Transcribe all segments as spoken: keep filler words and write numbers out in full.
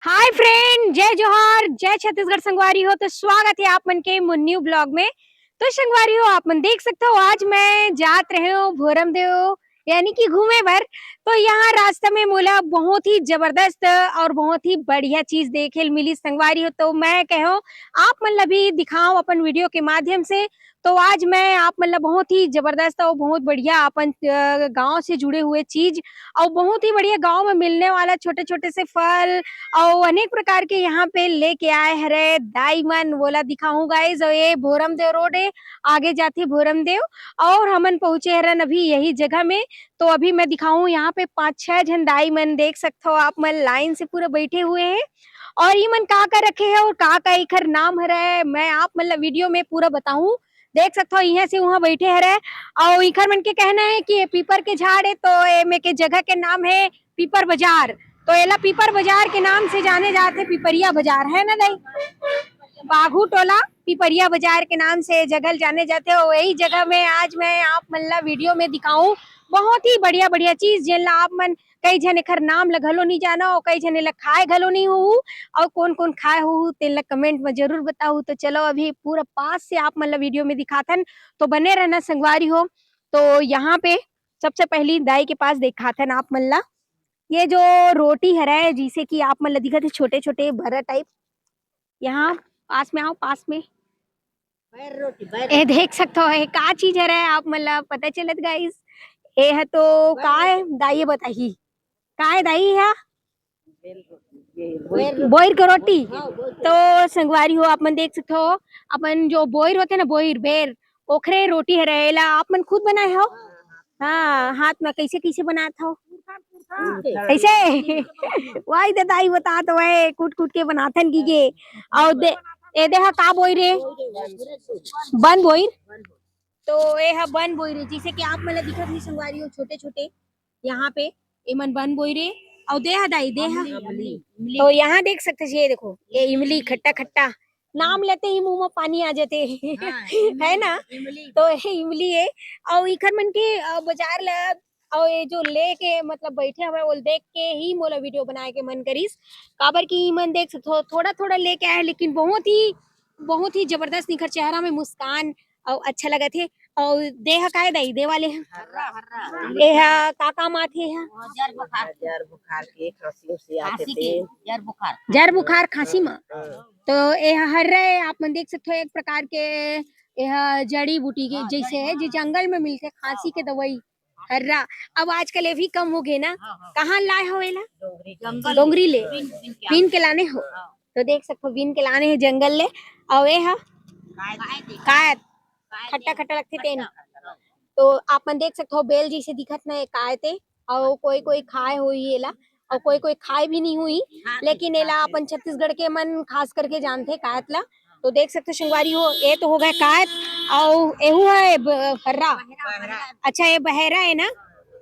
Hi friend, जय जोहार, जय छत्तीसगढ़ संगवारी हो। तो स्वागत है आप मन के मोर न्यू ब्लॉग में। तो संगवारी हो, आप मन देख सकते हो, आज मैं जात रहे हो भोरम देव, यानी कि घूमे बर। तो यहाँ रास्ता में मोला बहुत ही जबरदस्त और बहुत ही बढ़िया चीज देखे ल मिली संगवारी हो। तो मैं कहो आप मन ला भी दिखाओ अपन वीडियो के माध्यम से। तो आज मैं आप मन ला बहुत ही जबरदस्त और बहुत बढ़िया अपन, अ, गाँव से जुड़े हुए चीज और बहुत ही बढ़िया गाँव में मिलने वाला छोटे-छोटे से फल और अनेक प्रकार के यहाँ पे लेके आए हरे दाई मन, वोला दिखाऊँ गाइस। और ये भोरमदेव रोड है, आगे जाथे भोरमदेव और हमन पहुँचे हरन अभी यही जगह में। तो अभी मैं दिखाऊँ यहाँ पे पाँच छह झन दाई मन देख सकथो आप मन लाइन से पूरा बैठे हुए हैं और ये मन का का रखे हैं और का का एकर नाम हरे, मैं आप मन ला वीडियो में पूरा बताऊँ। देख सकथो, इहाँ से उहाँ बैठे हरे। अउ इखर मन के कहना है कि ये पीपर के झाड़ है, तो एमे के जगह के नाम है पीपर बाजार। तो एला पीपर बाजार के नाम से जाने जाथे, पिपरिया बाजार, है ना दाई? बाघू टोला पिपरिया बाजार के नाम से जगह ल जाने जाथे। और यही जगह में आज मैं आप मन ला वीडियो में दिखाऊं, बहुत ही बढ़िया बढ़िया चीज, जेन ला आप मन कई झन एखर नाम ल घलो नहीं जानो, और कई झन एला खाए घलो नहीं होहू, और कौन कौन खाए होहू, तेन ला कमेंट में जरूर बताहू। तो चलो, अभी पूरा पास से आप मन ला वीडियो में दिखाथन, तो बने रहना संगवारी हो। तो यहाँ पे सबसे पहली दाई के पास दिखाथन आप मन ला, ये जो रोटी हरे, जिसे कि आप मन ला दिखत है छोटे छोटे भरा टाइप, यहाँ पास में आओ, पास में। बैर रोटी, बैर ए देख सकथो, ए का चीज हरे, आप मन ला पता चलत गाइस? ए ह तो का है, दाई बताही, का है दाई, हा? बैर रोटी। बोइर के रोटी। हाँ, बोइर के तो संगवारी हो, आप मन देख सकथो, अपन जो बोइर होथे ना, बोइर, बेर, ओखरे रोटी हरे, एला आप मन खुद बनाए हो? हाँ, हाथ में कैसे कैसे बनात हो? कैसे? वही तो दाई बतात हे, कूट कूट के बनाथन की गे। और दे, ए दे हा का बोइर हे? बन बोइर। तो ए हा बन बोइर हे, जिसे कि आप मन ला दिखत नहीं संगवारी हो, छोटे छोटे यहाँ पे एमन बन बोइर हे। और दे हा दाई, दे हा। तो यहाँ देख सकते हैं, ये देखो, ये इमली खट्टा खट्टा, नाम लेते ही मुंह में पानी आ जाते हैं। हाँ, है ना? इमली। तो ये इमली है। और इखर मन के, अ, बाजार ला, और ये जो लेके मतलब बैठे हवे, वो देख के ही मोला वीडियो बनाए के मन करिस, काबर कि मन देख सकथो, थोड़ा थोड़ा लेके आए, लेकिन बहुत ही, बहुत ही जबरदस्त निखर चेहरा में मुस्कान और अच्छा लगत हे। और दे हा काय दाई, दे वाले हा? हर्रा, हर्रा। ए हा का काम आथे हा? जर बुखार। जर बुखार के, खांसी उसी आथे खांसी के, ते। जर बुखार। जर बुखार खांसी में। हाँ। तो ए हा हर्रा हे, आप मन देख सकते हो, एक प्रकार के ए हा जड़ी बूटी के हाँ, जैसे जड़ी है, जो बूटी। जंगल में मिलथे खांसी के दवाई, हर्रा। अब आजकल ये भी कम हो गए ना। हाँ, हाँ। कहाँ लाए हो एला? डोंगरी। जंगल डोंगरी ले। बीन, बीन के बीन के लाने हो। हाँ। तो देख सकते हो, बीन के लाने हैं जंगल ले। और ये हा काय दे? काय। खट्टा खट्टा लगथे तेन। तो आप मन देख सकते हो, बेल जैसे दिखत ना, ये काय ते, और कोई कोई खाए होई एला, और कोई कोई खाए भी नहीं हुई, लेकिन एला अपन छत्तीसगढ़ के मन खास करके जानथे कायत ला। तो देख सकते हो संगवारी हो, ये तो हो गए कायत, और एहू है ब-, हर्रा। अच्छा, ये बहेरा है ना?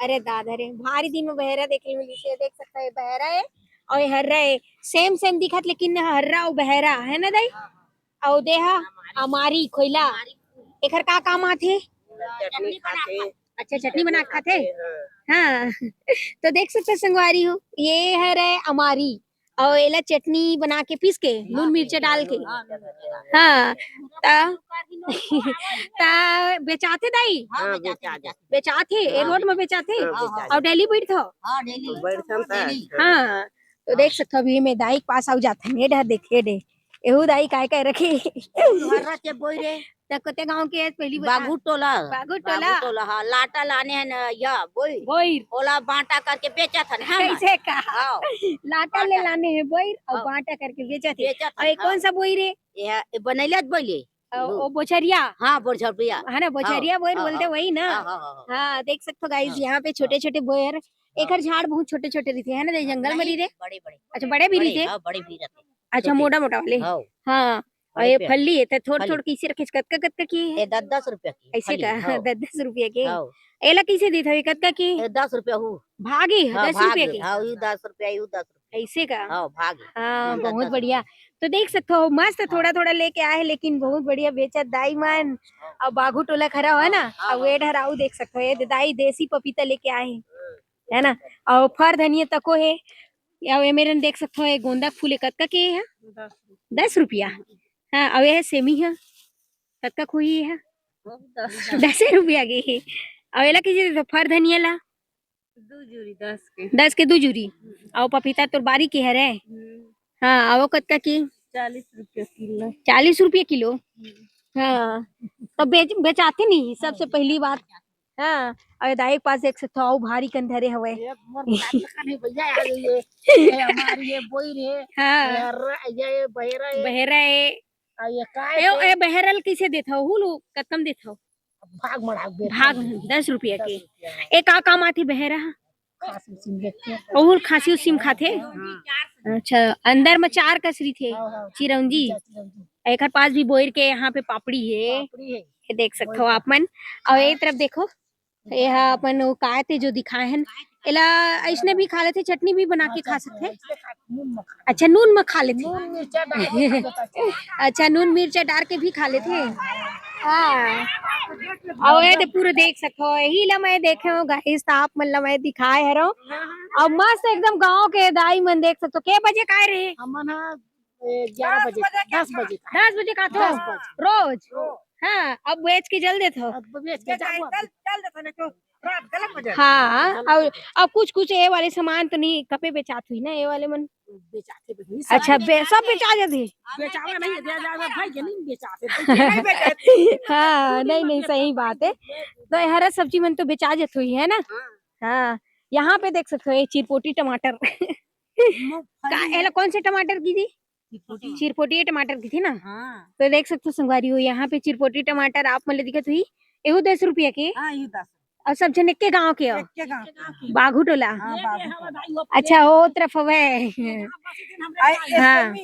अरे दादा रे, भारी दिन में बहेरा देखे मिली से, देख सकते हो, ये बहेरा है और ये हर्रा है। सेम सेम दिखत, लेकिन हर्रा और बहेरा है ना दाई? अउ दे हा अमारी खोइला, एखर का काम आथे? चटनी खाथे। अच्छा, चटनी बना के खाथे। हाँ। हाँ। तो देख सकते संगवारी हो, ये हरे अमारी, अउ एला चटनी बना के पीस के, नून मिर्चा डाल के। हाँ, नून मिर्चा डाल के। हाँ, त, त बेचाथे दाई? हाँ, हाँ, बेचाथे, बेचाथे। बेचाथे? ए हाँ। रोड में बेचाथे? हाँ, बेचाथे। अउ डेली बैठथो? हाँ, डेली। बैठथन त। डेली। हाँ, तो देख सकथो, अभी मैं दाई के पास आऊ जाथन। ये डहर देख, ये डे। एहू दाई काय काय रखे। हर्रा के बोइर हे। त कोते गांव के पहली बता। बाघू टोला। बाघू टोला। बाघू टोला, हाँ, लाटा लाने हैं ना, या बोइर। बोइर। ओला बांटा करके बेचत हन, है ना? कैसे का? हाँ। लाटा ले बांटा। लाने हैं बोइर और हाँ। बांटा करके बेचत है। बेचत और ये हन, कौन हाँ। सा बोइर हे? ये, ये बनैले बोइर हे। और वो बोचरिया। हाँ, बोचरिया। है ना, बोचरिया हाँ, बोइर हाँ, बोलते हाँ। वही ना? हाँ, हाँ, हाँ, हाँ। हाँ, देख सकते हो गाइस, हाँ। यहाँ पे छोटे-छोटे बोइर, हाँ। एकर झाड़ बहुत छोटे-छोटे रहिथे, है ना, हाँ, जंगल में नहीं, रहिथे। बड़े, बड़े। अच्छा, बड़े भी बड़े, रहिथे? हाँ, बड़े भी रहते। अच्छा, छोटे। मोटा-मोटा वाले? हाँ। हाँ। और बड़े ये पे। फल्ली है, तो थोड़-थोड़ फल्ली। कैसे रखे, कतका, कतका की है? ये दस, दस रुपया की। ऐसे फल्ली, का? हाँ। दस, दस रुपया के? हाँ। एला कैसे देत हवे, कतका की? ये दस रुपया हु। भागे, हाँ, दस रुपया भागे। के? हाँ, यू दस रुपया, यू दस रुपया। ऐसे का? हाँ, भागे। हाँ, हाँ, बहुत दस रुपया। बढ़िया। तो देख सकते हो, मस्त हाँ। थोड़ा-थोड़ा लेके आए हैं, लेकिन बहुत बढ़िया बेचत दाई मन। हाँ। अब बाघू टोला खड़ा हुआ है ना, हाँ, हाँ, अब हाँ। ये डहर आऊ देख सकते हो, ये दाई देसी पपीता लेके आए हैं, है ना? और फर धनिया तको है, अउ ए मेरन देख सकथव, ये गोंदा के फूल हे, कतका के हे? दस रुपया। हाँ, अउ ये सेमी ह, कतका के होही ये ह? दस। दसे रुपया के हे। अउ एला कइसे देथव, फर धनिया ला? दू जूरी, दस के। दस के दू जूरी। अउ पपीता तोर बारी के हरे? हम्म। हाँ, अउ कतका के? चालीस रुपया किलो। चालीस रुपया किलो? हम्म। हाँ, तो बेच-, बेचाथे नहीं, सबसे पहली बात। हाँ, अउ दाई के पास देख सकथव, अउ भारी कन धरे हवय। ये मोर भारी कन हे भैया, ये, ये हमारी, ये बोइर हे, हाँ। ये हर्रा, ये बहेरा हे। बहेरा हे। अउ ये काय ए, हे? ए, बहेरा ल कइसे देथव? हुलू कतका म देथव? भाग म राख दे। भाग, दस रुपया के। दस रुपया। ए, का काम आथे बहेरा ह? खांसी उसी में रखथे। ओहू खांसी उसी में खाथे? हाँ। अच्छा, अंदर में चार कस रहिथे, हाँ, हाँ। चिरौंजी। चिरौंजी। एकर पास भी बोइर के यहाँ पे पापड़ी हे। पापड़ी हे। ये देख सकथव आप मन। अउ ये तरफ देखो, ये हा अपन वो काय ते जो दिखाए हन, एला अइसने भी खा लेथे, चटनी भी बना के खा सकथे। हाँ, अइसने खा, नून म खा। अच्छा, नून म खा लेथे। नून मिर्चा डाल के खा लेथे। अच्छा, नून मिर्चा डाल के भी खा लेथे। हाँ। अउ ये दे पूरा देख सकथव, यही ला मैं देखे हूँ guys, त आप मन ला मैं दिखाए हरव। अउ मस्त एकदम गांव के दाई मन देख सकथव। के बजे काय रहे? हमन ह ए, ग्यारह बजे, दस बजे का। दस बजे का थो? दस बजे। रोज? रोज। हाँ, अब बेच के जल देथव। अब बेच के जल, जल देथव, नहीं तो रात गलत हो जाए। हाँ, अउ, अउ कुछ, कुछ ये वाले सामान तो नहीं, कपे बेचात हुई ना, ये वाले मन? बेचाथे बहिनी, अच्छा, सब बे-, सब बेचा जाथे? बेचावा नहीं, दे जावा भाई, ये नहीं बेचाथे। हाँ, नहीं, नहीं, सही बात है। तो हरा सब्जी मन तो बेचा जात हुई, है ना? हाँ। हाँ, यहाँ पे देख सकते हो, ये चिरपोटी टमाटर। का, एला कौन से टमाटर की थी? चिरपोटी। चिरपोटी टमाटर की थी ना? हाँ। तो देख सकते हो संगवारी हो, यहाँ पे चिरपोटी टमाटर आप मन ल दिखत हुई, एहू दस रुपया के। हाँ, एहू दस। अउ सब झन एक्के गांव के हो? एक्के गांव के। बाघू टोला? हाँ, बाघू टोला। अच्छा, ओ तरफ हवे। हाँ।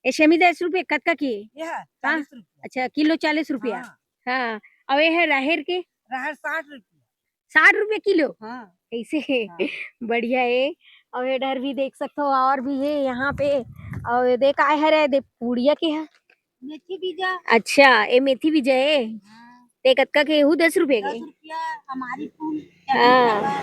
ये सेमी दस रुपया, कतका की? ये है, हाँ। चालीस रुपया। अच्छा, किलो चालीस रुपया। हाँ। हाँ, अउ ये है राहेर के? राहेर साठ रुपया। साठ रुपया किलो? हाँ। ऐसे हे। हाँ। बढ़िया हे। अउ ये डहर भी देख सकथो, अउ भी हे यहाँ पे। अउ ये दे काय हरे, दे पुड़िया के हे? मेथी बीजा। अच्छा, ये मेथी बीजा हे? हाँ। ते कतका के? एहू दस रुपया के? दस रुपया, अमारी फूल। हाँ।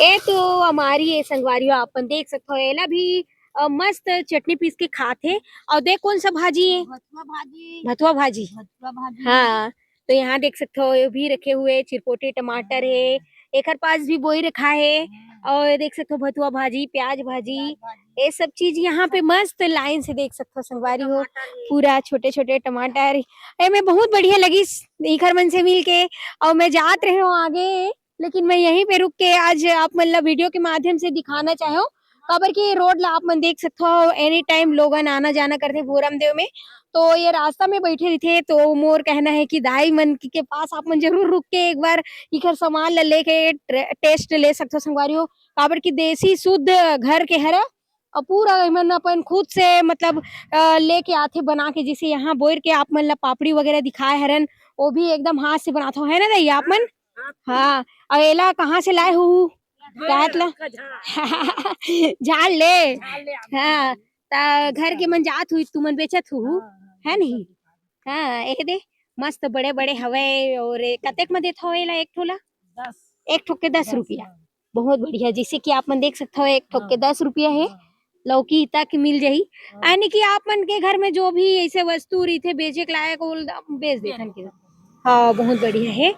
ये तो अमारी हे संगवारी हो, आप मन देख सकथो, एला भी, अ, मस्त चटनी पीस के खाथे। अउ दे कौन सा भाजी हे? भथुआ भाजी। भथुआ भाजी। भथुआ भाजी। हाँ। तो यहाँ देख सकते हो, ये भी रखे हुए, चिरपोटी टमाटर हे, एकर पास भी बोई रखा हे। हम्म। अउ ये देख सकते हो, भथुआ भाजी, प्याज भाजी, प्याज भाजी। ये सब चीज यहाँ पे मस्त line से देख सकते हो, संगवारी हो, टमाटर हे। पूरा छोटे-छोटे टमाटर। एमे बहुत बढ़िया लगिस इखर मन से मिल के, अउ मैं जात रहे हूँ आगे, लेकिन मैं यहीं पे रुक के आज आप मन ला video के माध्यम से दिखाना चाहे हूँ। काबर कि road ला आप मन देख सकथो, any time लोगन आना जाना करथे भोरम देव में, तो ये रास्ता में बैठे रहिथे। तो मोर कहना है कि दाई मन के पास आप मन जरूर रुक के एक बार इखर सामान ला लेके टे-, taste ले सकथो संगवारी हो, काबर कि देसी शुद्ध घर के हरा। अउ पूरा एमन अपन खुद से मतलब, अ, लेके आथे बना के, जैसे यहाँ बोर के आप मन ला पापड़ी वगैरह दिखाए हरन, वो भी एकदम हाथ से बनाथो, है ना दाई आप मन? हाँ। अउ एला कहाँ से लाए हो? काहत ला? झाड़ ले। झाड़ ले आप। हाँ, त घर के मन जात हुई, तुमन बेचत हुहू, हाँ, हाँ, है नहीं? हाँ, एह दे, मस्त बड़े-बड़े हवय। अउ ए कतेक म देथव एला एक ठो ला? दस। एक ठो के दस रुपया। हाँ। बहुत बढ़िया, जैसे कि आप मन देख सकथव, एक ठो के हाँ। दस रुपया हे। हाँ। लौकी तक मिल जाही। हाँ। यानी कि आप मन के घर में जो भी ऐसे वस्तु रहिथे बेचे के लायक, वो बेच देथन के। हाँ, बहुत बढ़िया हे।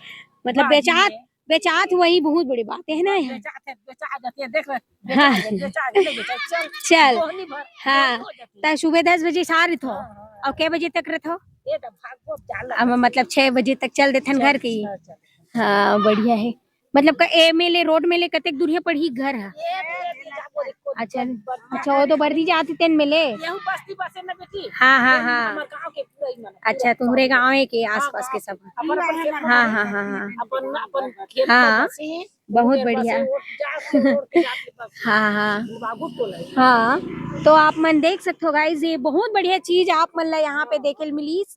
मतलब बेचात, बेचात वही बहुत बड़ी बात है ना? हाँ, बेचात है, बेचा जाती है, देख ले, बेचा हाँ। जाए, बेचा जाए, नहीं बेचा, चल, चल। कोहनी भर, हाँ। हो जाती है। त सुबह दस बजे से आ रही थो, हाँ, हाँ। अउ के बजे तक रहथो? ये तो भागो, चल। अब मतलब छह बजे तक चल देथन चल, घर की। चल, चल। हाँ, बढ़िया है। मतलब का, ए में ले, road में ले कतेक दूरिहा पड़ही घर ह? ये, ये, ये, ये, अच्छा, अच्छा, वो तो बर्दी जात हे तेन में ले। यहू बस्ती बसे न बेटी। हाँ, हाँ, ये हाँ। हमर गाँव के पूरा ही मन। अच्छा, तुम्हरे गाँव के आसपास के सब। अपन, अपन खेत हाँ, हाँ, हाँ, हाँ। अपन, अपन खेत हाँ, बसे हैं। बहुत बढ़िया। बसे, वो जा, वो रोड के जाके बस। हाँ, हाँ। बाबू टोला है। हाँ, तो आप मन देख सकते हो guys, ये बहुत बढ़िया चीज आप मन ला यहाँ पे देखे ल मिलीस।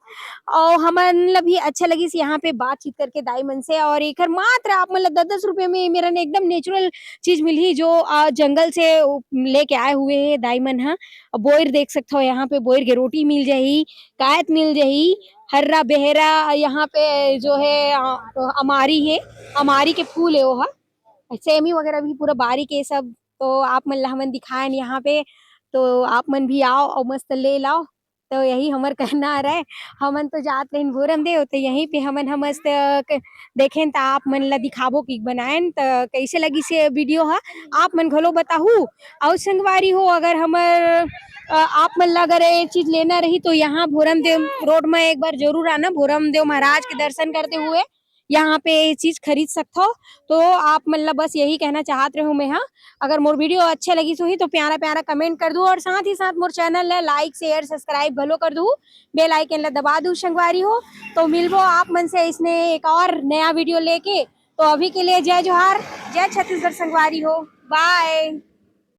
अउ हमन ला भी अच्छा लगिस यहाँ पे बातचीत करके दाई मन से। अउ एकर मात्र आप मन ला दस दस रुपये में मेरन एकदम natural चीज मिलही, जो, आ, जंगल से उ-, लेके आए हुए हे दाई मन ह। अउ बोइर देख सकथव, यहाँ पे बोइर के रोटी मिल जाही, कायत मिल जाही, हर्रा बेहरा, यहाँ पे जो है, आ, अमारी हे, अमारी के फूल हे वो ह। सेमी वगैरह भी पूरा बारी के सब तो आप मन ला हमन दिखाएन यहाँ पे, तो आप मन भी आओ और मस्त ले लाओ। तो यही हमर कहना रहे, हमन तो जात रहिन भोरमदेव, तो यहीं पे हमन ह मस्त क-, देखेन त आप मन ला दिखाबो कि बनाएन। त कैसे लगिस ये वीडियो ह, आप मन घलो बताहू। अउ संगवारी हो, अगर हमर, अ, आप मन ला अगर ये चीज लेना रही तो यहाँ भोरमदेव रोड में एक बार जरूर आना, भोरमदेव महाराज के दर्शन करते हुए यहाँ पे ये चीज खरीद सकथो। तो आप मन ला बस यही कहना चाहत रहूं मैं, हाँ। अगर मोर वीडियो अच्छा लगिस होही तो प्यारा प्यारा कमेंट कर दू और साथ ही साथ मोर चैनल ला लाइक, शेयर, सब्सक्राइब घलो कर दू, बेल आइकन ला दबा दू संगवारी हो। तो मिलबो आप मन से इसने एक और नया वीडियो लेके। तो अभी के लिए जय जोहार, जय छत्तीसगढ़ संगवारी हो, बाय।